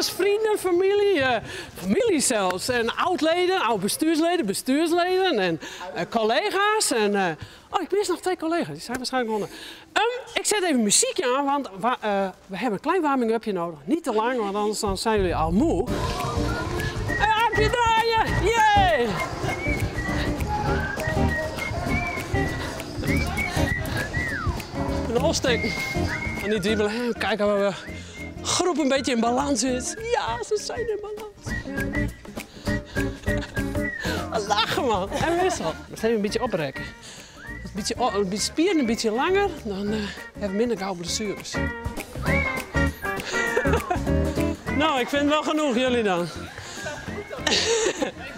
Alles vrienden, familie, familie zelfs. En oud-leden, oud-bestuursleden, bestuursleden en collega's. En, oh, ik mis nog twee collega's, die zijn waarschijnlijk onder. Ik zet even muziekje aan, want we hebben een klein warming-upje nodig. Niet te lang, want anders dan zijn jullie al moe. Een armpje draaien! Yay! Een opsteken. En niet wiebelen. Kijken waar we groep een beetje in balans is. Ja, ze zijn in balans. Lachen man. En wissel. Dat even een beetje oprekken. Een beetje, een beetje spieren, een beetje langer, dan hebben we minder gauw blessures. Nou, ik vind het wel genoeg, jullie dan.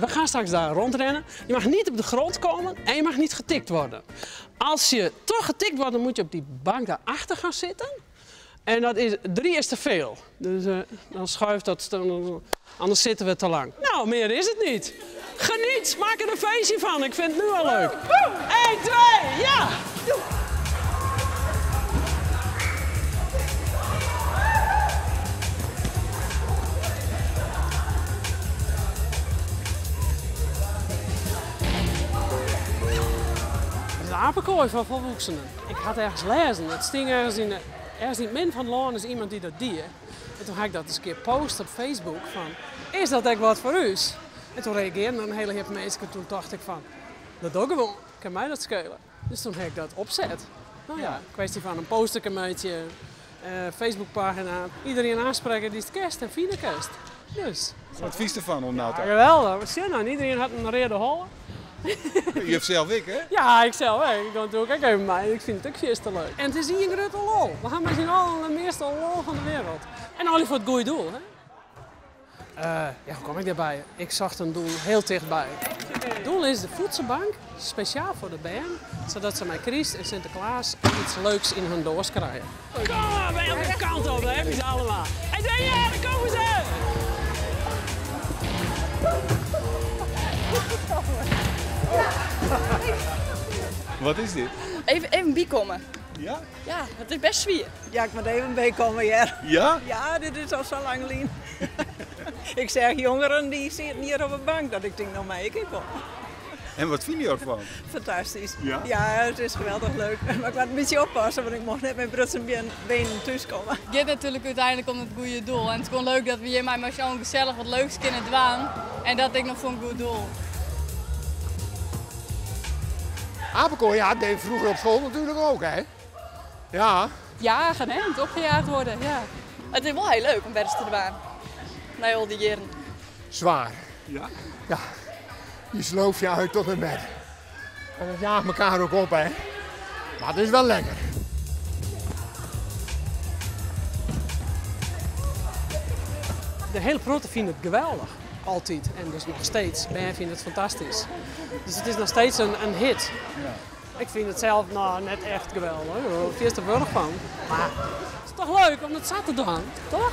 We gaan straks daar rondrennen. Je mag niet op de grond komen en je mag niet getikt worden. Als je toch getikt wordt, dan moet je op die bank daarachter gaan zitten. En dat is 3 is te veel. Dus dan schuift dat, anders zitten we te lang. Nou, meer is het niet. Geniet, maak er een feestje van. Ik vind het nu al leuk. 1, 2, ja! Het is een apenkooi van volwassenen. Ik had ergens lezen. Het sting ergens in de, ergens in het midden van het land is iemand die dat deed. En toen ga ik dat eens een keer posten op Facebook van, is dat echt wat voor u? En toen reageerden een hele hoop mensen en toen dacht ik van, dat doe ik gewoon, kan mij dat schelen. Dus toen heb ik dat opzet. Nou ja, kwestie van een poster een beetje, Facebookpagina, iedereen aanspreken die is kerst en fine kerst. Dus. Wat vies ervan om nou te Ja, geweldig. Wat zin nou? Iedereen had een rode hol. Je hebt zelf ik, hè? Ja, ik zelf ook. Ik doe natuurlijk ook even mij. Ik vind het ook veel te leuk. En het is hier een grote lol. We gaan met z'n allen de meeste lol van de wereld. En al voor het goede doel, hè? Ja, hoe kom ik daarbij? Ik zag een doel heel dichtbij. Het doel is de voedselbank, speciaal voor de band, zodat ze met Christ en Sinterklaas iets leuks in hun doos krijgen. Kom maar, bij elke kant op, daar heb je ze allemaal. En dan, ja, daar komen ze! Wat is dit? Even bijkomen. Ja? Ja, het is best zwier. Ja, ik moet even bijkomen, ja. Ja? Ja, dit is al zo lang geleden. Ik zeg, jongeren die zitten hier op een bank, dat ik denk, nou maar ik kom. En wat vind je ervan? Fantastisch. Ja? Ja, het is geweldig leuk. Maar ik moet een beetje oppassen, want ik mocht net met brutsen benen thuiskomen. Het gaat natuurlijk uiteindelijk om het goede doel. En het is gewoon leuk dat we hier maar zo'n gezellig wat leuks kunnen doen. En dat ik nog voor een goed doel. Apenkooi, ja, dat deed ik vroeger op school natuurlijk ook, hè? Ja. Jagen, hè? Het opgejaagd worden, ja. Het is wel heel leuk om bij te doen. Na al die jaren. Zwaar. Ja? Ja. Je sloof je uit tot en met. En dat jaagt elkaar ook op, hè. Maar het is wel lekker. De hele protte vindt het geweldig. Altijd. En dus nog steeds. Ben vindt het fantastisch. Dus het is nog steeds een hit. Ja. Ik vind het zelf nou, net echt geweldig. Ik ben er veel te burg van. Maar het is toch leuk om het zat te doen, toch?